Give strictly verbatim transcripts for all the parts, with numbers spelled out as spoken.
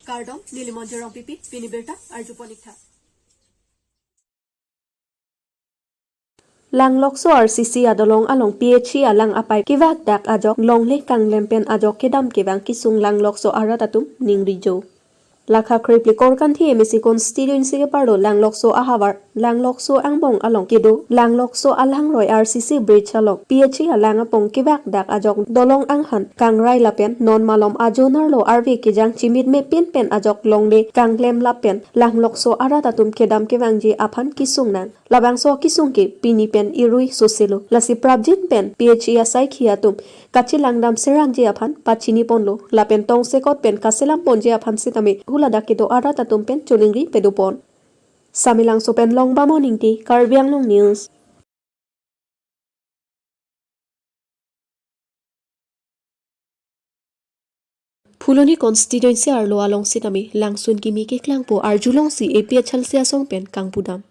Kardom, neli Monjir Rongpipi, pini birta arjupon ik tha. Langlokso R C C adolong along P H E alang apipe kevakdak ajok longle kanglem pen ajok kedam kevang kesung Langlokso arat atum ningri jo. Lakha krepli korkanthi M A C constituency keparlo Langlokso ahavar, Langlokso angbong along kedo, Langlokso alangroi R C C bridge along P H E alang apong kevakdak ajok dolong anghan kangrai lapen non malom ajonar lo arve kejang chimit mepin pen ajok longle kanglem lapen Langlokso arat atum kedam kevangji aphan kesung nang. Labangso kesung ke pini pen irui soselo. Lasi prapjin pen P H E asaikhi atum kachelang dam serangji aphan pachini ponlo. Lapen tongsekot pen kaselam ponji aphan sitame huladak kedo arat atum pen cholingri pedo pon. Samelangso pen Longbam Ingti, Karbi Anglong News. Phuloni constituency arlo along sitame langsun kimi keklangpo arjulongsi A P H L C asong pen kangpudam.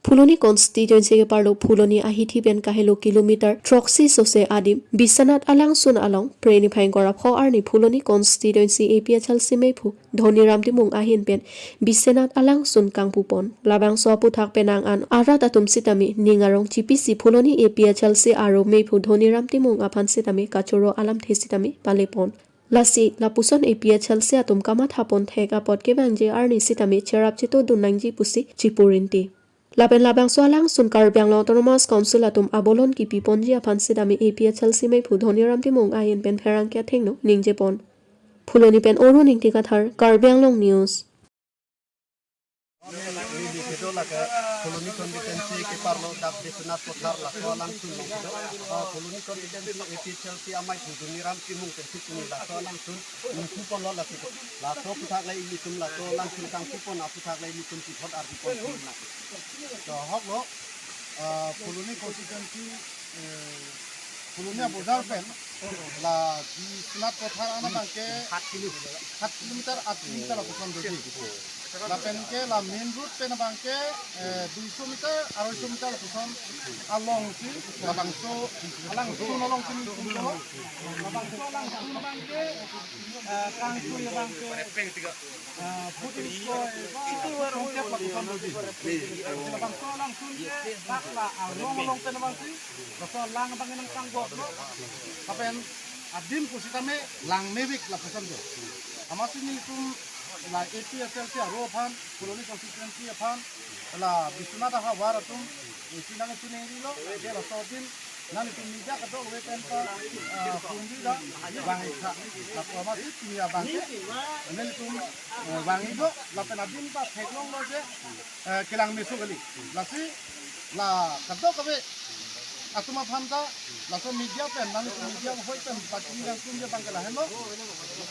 Phuloni constituency keparlo Phuloni ahithi pen kahelo kilometer throksi sose adim Biswanath alangsun along Preni Bhayangkar apho arni Phuloni constituency A P H L C meiphu Dhoniram Timung ahin pen Biswanath alangsun kangpupon. Labangso aphuthak penang an arat atum sitame ning arong chipisi Phuloni A P H L C aro meiphu Dhoniram Timung aphan sitame kachoro alamthe sitame palepon. Lasi lapuson A P H L C atum kamathapon thek apot kevangji arni sitame cherap chetodun nangji pusi chipurinti. Lapen labangso alangsun Karbi Anglong Autonomous Council atum abolon kipiponji aphan sitame A P H L C meiphu Dhoniram Timung ahin pen pherangke athengno ningjepon. Phuloni pen Arun Ingti Kathar, Karbi Anglong News. Neli kedo lake Phuloni constituency keparlo dak Biswanath Pathar laso alangsun along kedo. Ah, Phuloni constituency A P H L C ameiphu Dhoniram Timung pensi pini laso alangsun ningkuponlo lasi. Laso aphuthak le ilitum laso alangsun kangkupon aphuthak le ilitum puthot arjupon pon na. To ahok lo, ah, Phuloni constituency, eh, Phuloni abojar pen la Biswanath Pathar an abangke সাত কিলোমিটাৰ, আঠ kilometre lapuson doji. Lapen ke la main road pen abangke, eh, দুইশ মিটাৰ, আঢ়ৈশ metre lapuson alongsi labangso alangsun alongsi ningkupon. Labangso alangsun abangke, eh, kangtui abangke, ah, foot into, eh, foot into lapuson doji. Labangso alangsun ke dak la arong along pen abangsi, laso alang abang nangkangboklo. Lapen adim pusitame lang mevek lapuson do. Amatsi nelitum la A P H L C aro aphan, Phuloni constituency aphan, la Biswanath ahavar atum, isi nang suning rilo, je laso adim, nanglitum media kadokave pen ta, ah, pumri da, vang ik tha, lapu amatsi pini abangke, nelitum, eh, vang ik do, lapen adim ta theklonglo je, eh, kelang meso kali. Lasi, la kadokave atum aphan ta, laso media pen, nang media hoi pen, pachini nangtum je abangke lahenlo.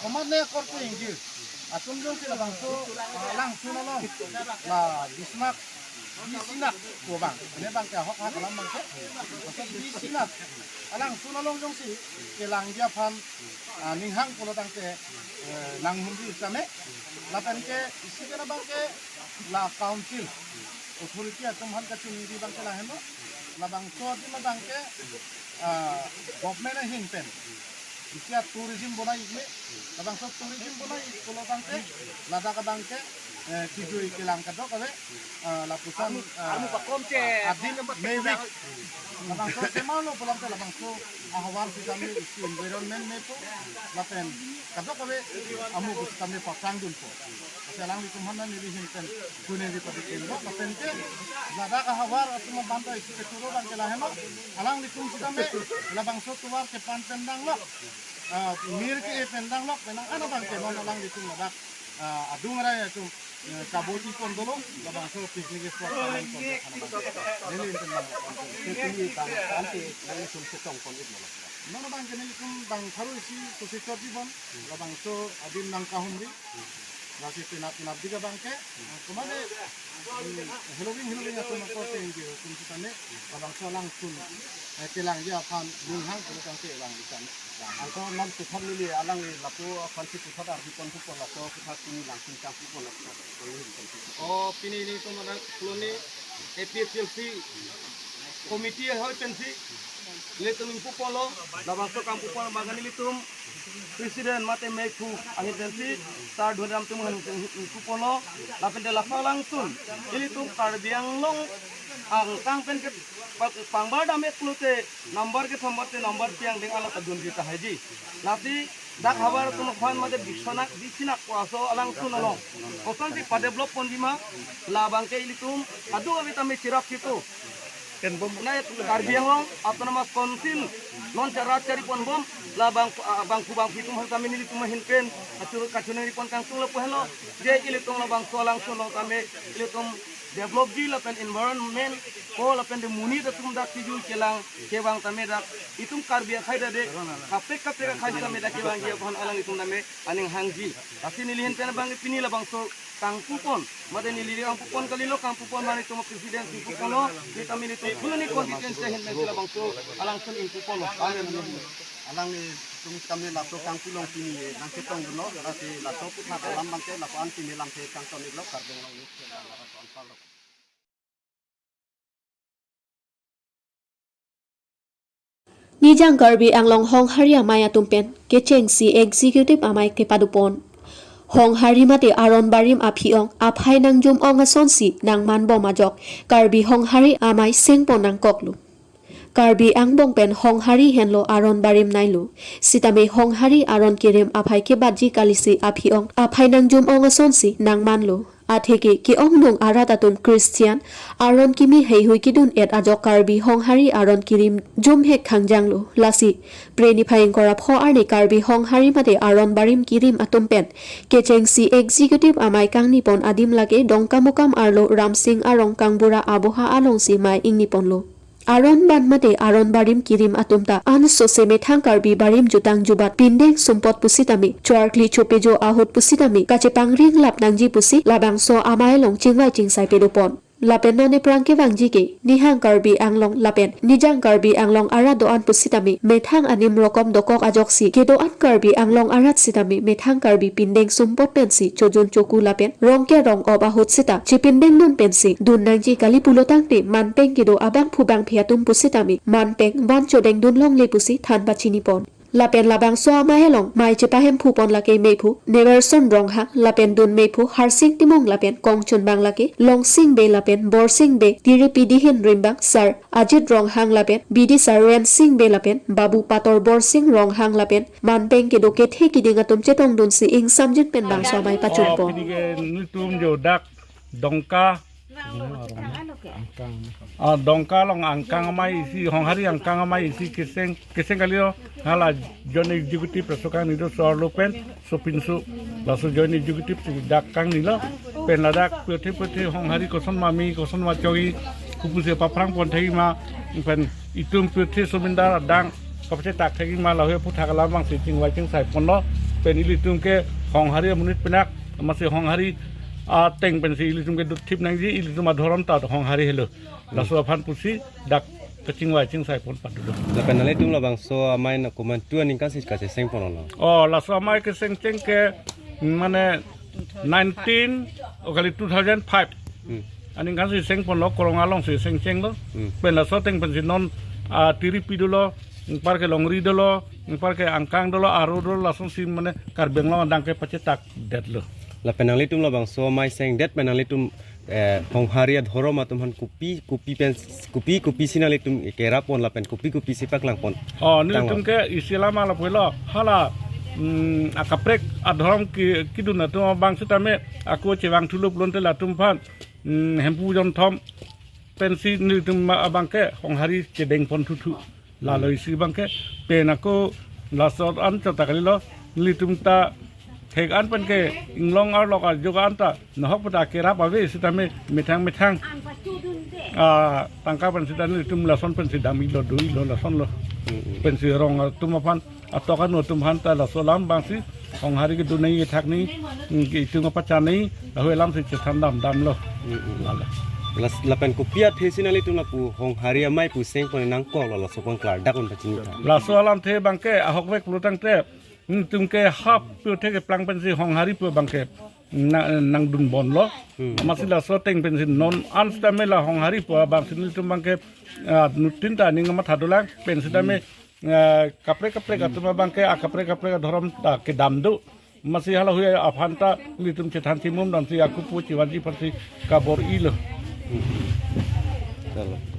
Komatne korte ingjir. Atum jongsi labangso, ah, alangsun along. La Biswanath, Biswanath pu abang. Ini abangke ahok hak alam abangke. Laso Biswanath alangsun along jongsi kelangji aphan, ah, ninghang pulo tangte, eh, nanghumri tame. Lapen ke isi pen abangke la council authority atum aphan kachiningri abangke lahenlo. Labangso adim abangke, ah, government ahin pen isi a tourism bonai ikme. Labangso tourism bonai ik pulo abangke ladak abangke, eh, kijui kelang kadokave, ah, lapuson, ah, adim mevek. Labangso kemalo pulo tangte labangso ahavar sitame isi environment mepo, lapen kadokave amu sitame paprang dunpo. Lasi alanglitum aphan neli ahin pen kuneri padi kenbo, lapen ke ladak ahavar atum aphan ta isi kechoro abangke lahenlo. Alanglitum sitame labangso tovar kepan pen danglo, ah, mir ke-e pen danglo, penang an abangke non alanglitum ladak, ah, adung arai atum, eh, kabol-i pon dolo, labangso picnic spot pon dolo, neli ahin pen danglo. Te pini bang ante nanglitum chetong pon iklo. Non abangke nelitum bang pharo isi kosi chotji pon, labangso adim nangkahumri, lasi penap penapdik abangke, komatne, hmm, heloving heloving atum akorte ingjir atum sitame, labangso alangsun, eh, kelangji aphan ninghang pulo tangte lang di tame. Anke non puthot neli alangli lapu aphansi puthot arjupon pupo laso puthot pini langsun kangpupon laso puthot pini. O pini nelitum ladak Phuloni A P H L C committee ahoi pensi Ilitum ingpu ponlo, labangso kangpu pon abang ke ilitum President mate meiphu ahin pensi sar duhedam tum han ingpu ponlo, lapen de laso alangsun ilitum Karbi Anglong angkang pen ke pa- pangbar dam-et pulote number ke sombar te number piang deng ala ta dunji tahai ji. Lasi dak havar atum aphan mate Biswanath Biswanath ko aso alangsun along kosonsi pa-develop ponji ma, labang ke ilitum adu abi tame chirap situ. Nai Karbi Anglong Autonomous Council non chara chari ponbom, labang ah, bangphu bangphi atum aphan tame nelitum ahin pen kachur kachunari pon kangtung lapu henlo, je ilitum labangso alangsun along tame ilitum develop ji lapen environment ko lapen de monit atum dak sijul kelang kevang tame dak itum Karbi akhai dak de kaprek kaprek akhai tame dak kevangji aphan alanglitum tame aning hangji. Lasi neli ahin pen abang pini labangso kangpu pon, mate neli kangpu pon kalilo, kangpu pon mane itum President si pu ponlo, neli tame nelitum Phuloni constituency ahin pen labangso alangsun ingpu ponlo. Amen. Alanglitum tame laso kangpu along pini nangchetongdunlo, lasi laso aputhak alam abang ke lapu-an pini lamthe kangton-iklo, Karbi Anglong News Channel laso anparlo. Nijang Karbi Anglong Honghari Amei atum pen kechengsi Executive Amei kepado pon. Honghari mate aron barim aphi-ong aphai nangjum-ong asonsi nangmanbom ajok Karbi Honghari Amei sengpon nangkoklo. Karbi angbong pen Honghari henlo aron barim nailo. Sitame Honghari aron kerim aphai kebatji kalisi aphi-ong aphai nangjum-ong asonsi nangmanlo. Atheke ke-ongnung arat atum Christian aron kimi heihui kedun-et ajok Karbi Honghari aron kerim jumhek khangjanglo. Lasi Phre niphai ingkoi ra pho arni Karbi Honghari mate aron barim kerim atum pen kechengsi Executive Amei kangni pon adim lake Dongkamukam arlo Ramsing Arong Kangbura aboha alongsi mei ingni ponlo. Aron ban mate aron barim kerim atum ta ansose methang Karbi barim jutang jubat pindeng sumpot pusitame, choarkli chopejo ahut pusitame kachepangring lap nangji pusi labangso amei along chingvai chingsai pado pon. Lapen non ephrang kevangji ke Nihang Karbi Anglong lapen Nijang Karbi Anglong arat do-an pusitame methang anim rokom dokok ajoksi kedo-an Karbi Anglong arat sitame methang Karbi pindeng sumpot pensi chojun choku lapen rong kerong-op ahut sita chepindengdun pensi dun nangji kali pulo tangte manpeng kedo abangphu bangphi atum pusitame manpeng van chodengdun longle pusi than pachini pon. Lapen labangso amei along mei chepahemphu pon lake meiphu Neverson Ronghang lapen dun meiphu Harsing Timung lapen kongchunbang lake Longsing Bey lapen Borsing Bey, tiripi dihin rimbang Sar Ajit Ronghang lapen bidisar Rensing Bey lapen Babu Pator Borsing Ronghang lapen manpeng kedo kethe kiding atum chetongdunsi ingsamjin pen bangso amei pachun pon. Oh, pini ke nelitum jo dak Dongka. Ah, Dongka along angkang amei isi, Honghari angkang amei isi keseng, keseng kalilo, hala Joint Executive laso kangni do, so arlo pen sopinso laso Joint Executive si dak kangnilo, pen ladak puthe puthe Honghari koson ma mi, koson ma chogi, kopusi paphrang pon thekji ma, pen itum puthe somindar adang kapachetak thekji ma, lahei aputhak alam abangsi chingvai chingsai ponlo, pen ilitum ke Honghari amonit pinak, masi Honghari ateng pensi ilitum ke dukthip nangji, ilitum adhorom ta Honghari helo. Laso aphan pusi dak kachingvai chingsai pon pado. Lapen nanglitum labangso amei na komantu aningkan si kacheseng ponlo? Oh, laso amei kesengcheng ke mane nineteen, oh kali two thousand five. Hmm. Aningkan si seng ponlo, Korong alongsi sengchenglo. Hmm. Pen laso ateng pensi non, ah, tiripi dolo, anpar ke Longri dolo, anpar ke angkang dolo, aro dolo, lasonsi mane Karbi Anglong adang ke pachetak detlo. Lapen nanglitum labangso amei sengdet pen nanglitum, eh, Honghari adhorom atum aphan kopi kopi pen kopi kopi si nanglitum kerap pon lapen kopi kopi si paklang pon? Oh, tanglo. Nelitum ke isi alam ala pulo, hala, mm, akaprek adhorom ki, kedun atum abang sitame ako chevang thulo pulote latum aphan, mm, hemphu jonthom pensi nelitum ma abang ke Honghari chedeng pon thuthu. Lalo isi abang ke, pen ako laso an chota kalilo, nelitum ta thek an pen ke inglong arlo ka jok an ta nahok puta kerap ave sitame methang methang, ah, tangka pen sita nelitum lason pensi damilo, doilo lasonlo. Hmm, hmm. Pensi rong atum aphan, atok anu atum aphan ta laso alam abangsi Honghari kedun nangji kethak nangji, mm, itum kapachan nangji, lahei alamsi chethan dam damlo. Hmm, hmm. Lalo. Las-, lapen kopi athe si nanglitum lapu Honghari amei pu seng pon nangkoklo, laso aphan klardak un pachini tha. Laso alamthe abang ke ahokvek pulo tangte, nelitum ke hap puthe keplang pensi Honghari pu abang ke na- nangdun bonlo. Hmm. Amatsi laso ateng pensi non an sitame la Honghari pu abang si nelitum abangke, ah, nutin ta aning matha dolang pensi tame, ah, kaprek kaprek atum abangke, ah, kaprek kaprek adhorom ta kedam do. Amatsi halahui aphan ta nelitum chethan chimum damsi akupu chivanji aphansi kabor-ilo. Chalo.